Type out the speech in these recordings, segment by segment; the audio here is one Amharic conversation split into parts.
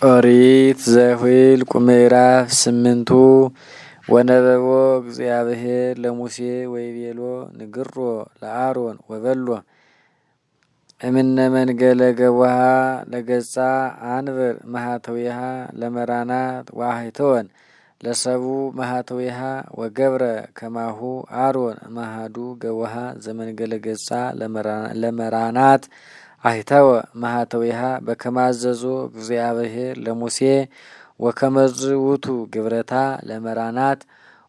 ኦሪት ዘኍልቍ ምዕራፍ 8። ወነበቦ እግዚአብሔር ለሙሴ ወይቤሎ ንግሮ ለአሮን ወበሎ እምነ መንገለ ገቦሃ ለገጻ አንብር መሃተዊሃ ለመራናት ዋህተወን ለሰቡ መሃተዊሃ ወገብረ ከማሁ አሮን መሃዱ ገቦሃ ዘመንገለ ገጻ ለመራናት አይተወ መሃተዊሃ በከማዘዞ እግዚአብሔር ለሙሴ። ወከመዝ ውቱ ግብረታ ለመራናት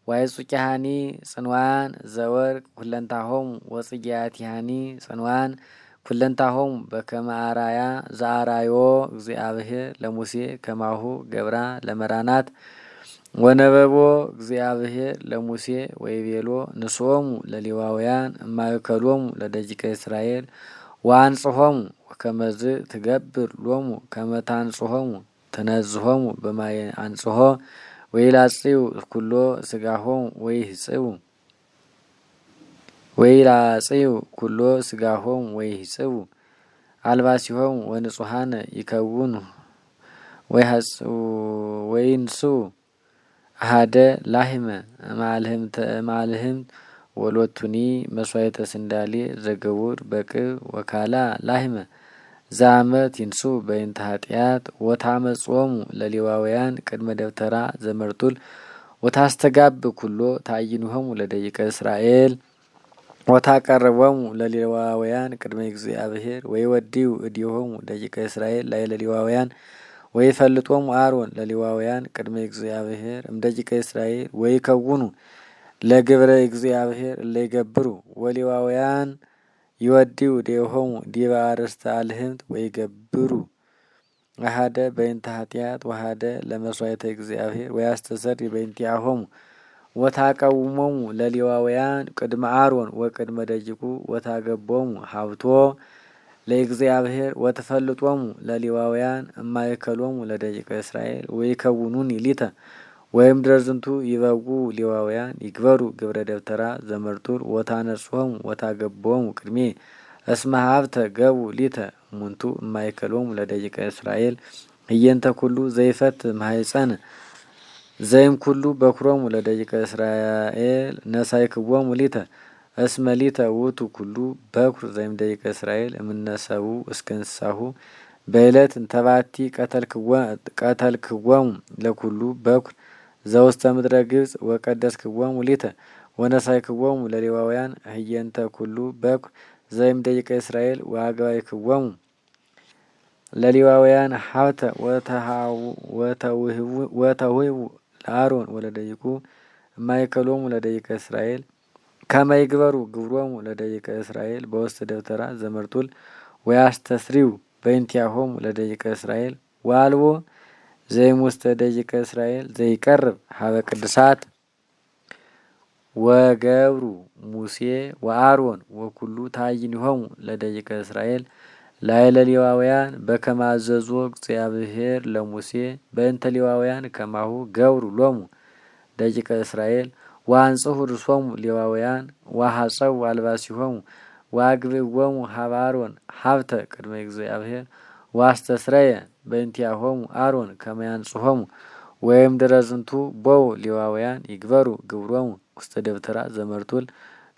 ዋይጹቂሃኒ ጽንዋን ዘወርቅ ኩለንታሆሙ ወጽጌያቲሃኒ ጽንዋን ኩለንታሆሙ በከመ አራያ ዘአራዮ እግዚአብሔር ለሙሴ ከማሁ ገብራ ለመራናት። ወነበቦ እግዚአብሔር ለሙሴ ወይቤሎ ንስኦሙ ለሌዋውያን እማእከሎሙ ለደቂቀ እስራኤል ወአንጽሖሙ ወከመዝ ትገብር ሎሙ ከመ ታንጽሖሙ ትነዝሖሙ በማየ አንጽሖ ወይላጽዩ ኩሎ ስጋሆሙ ወይህጽቡ ወይላጽዩ ኩሎ ስጋሆሙ ወይህጽቡ አልባሲሆሙ ወንጹሐነ ይከውኑ። ወይንስኡ አሃደ ላህመ እማልህምት ወሎቱኒ መስዋዕተ ስንዳሌ ዘገቡር በቅብ ወካላ ላህመ ዘአመት ይንሱ በይንተ ኃጢአት። ወታመጾሙ ለሌዋውያን ቅድመ ደብተራ ዘመርቱል ወታስተጋብ ኩሎ ታይንሆሙ ለደቂቀ እስራኤል። ወታቀርቦሙ ለሌዋውያን ቅድመ እግዚአብሔር ወይወዲው እዲሆሙ ደቂቀ እስራኤል ላይ ለሌዋውያን። ወይፈልጦሙ አሮን ለሌዋውያን ቅድመ እግዚአብሔር እምደቂቀ እስራኤል ወይከውኑ ለግብረ እግዚአብሔር እለ ይገብሩ። ወሌዋውያን ይወዲው ዴሆሙ ዲበ አርእስተ አልህምት ወይገብሩ አሃደ በይንተ ኃጢአት ወሃደ ለመስዋዕተ እግዚአብሔር ወያስተሰሪ በይንቲአሆሙ። ወታቀውሞሙ ለሌዋውያን ቅድመ አሮን ወቅድመ ደቂቁ ወታገቦሙ ሀብቶ ለእግዚአብሔር። ወትፈልጦሙ ለሌዋውያን እማእከሎሙ ለደቂቀ እስራኤል ወይከውኑኒ ሊተ። ወይም ድረዝንቱ ይበጉ ሌዋውያን ይግበሩ ግብረ ደብተራ ዘመርቱል ወታነጽሖሙ ወታገቦሙ ቅድሜ እስመ ሀብተ ገቡ ሊተ ሙንቱ እማእከሎሙ ለደቂቀ እስራኤል እየንተ ኩሉ ዘይፈት ማህፀን ዘይም ኩሉ በኩሮሙ ለደቂቀ እስራኤል ነሳይክዎሙ ሊተ። እስመ ሊተ ውእቱ ኩሉ በኩር ዘይም ደቂቀ እስራኤል እምነሰቡ እስከ እንስሳሁ። በዕለት እንተባቲ ቀተልክዎሙ ለኩሉ በኩር ዘውስተ ምድረ ግብጽ ወቀደስክዎሙ ሊተ። ወነሳይክዎሙ ለሌዋውያን ህየንተ ኩሉ በኩር ዘይም ደቂቀ እስራኤል ወአግባይክዎሙ ለሌዋውያን ሀብተ ወተውህቡ ለአሮን ወለደቂቁ እማእከሎሙ ለደቂቀ እስራኤል ከመ ይግበሩ ግብሮሙ ለደቂቀ እስራኤል በውስተ ደብተራ ዘመርቱል ወያስተስሪው በእንቲአሆሙ ለደቂቀ እስራኤል። ወአልቦ ዘይሙስተ ደቂቀ እስራኤል ዘይቀርብ ሀበ ቅድሳት። ወገብሩ ሙሴ ወአሮን ወኩሉ ታይኒሆሙ ለደቂቀ እስራኤል ላዕለ ሌዋውያን በከመ አዘዞ እግዚአብሔር ለሙሴ። በእንተ ሌዋውያን ከማሁ ገብሩ ሎሙ ደቂቀ እስራኤል። ወአንጽሑ ርእሶሙ ሌዋውያን ወሐጸቡ አልባሲሆሙ ወአግብእዎሙ ሀበ አሮን ሀብተ ቅድመ እግዚአብሔር። ወአስተስረየ በእንቲአሆሙ አሮን ከመ ያንጽሖሙ። ወይም ድረዝንቱ ቦው ሌዋውያን ይግበሩ ግብሮሙ ውስተ ደብተራ ዘመርቱል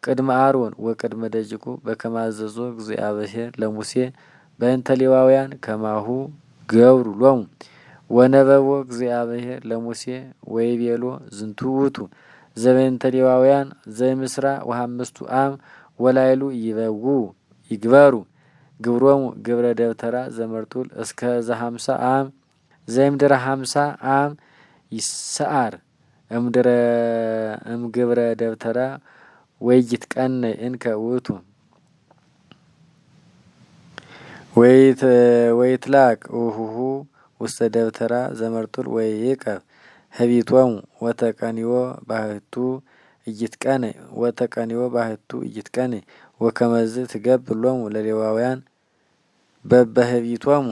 ቅድመ አሮን ወቅድመ ደቂቁ በከመ አዘዞ እግዚአብሔር ለሙሴ። በእንተ ሌዋውያን ከማሁ ገብሩ ሎሙ። ወነበቦ እግዚአብሔር ለሙሴ ወይቤሎ ዝንቱ ውእቱ ዘበእንተ ሌዋውያን ዘይምስራ ወሃምስቱ አም ወላይሉ ይበው ይግበሩ ግብሮሙ ግብረ ደብተራ ዘመርቱል እስከ ዘሃምሳ አም። ዘይምድረ 50 አም ይሰአር እምድረ እምግብረ ደብተራ ወይትቀነይ እንከ ውእቱ ወይትላቅ ውሁሁ ውስተ ደብተራ ዘመርቱል ወይቀብ ህቢቶሙ ወተቀኒዎ ባህቱ ኢይትቀነይ ወተቀኒዎ ባህቱ ኢይትቀነይ። ወከመዝ ትገብር ሎሙ ለሌዋውያን በበህቢቶሙ።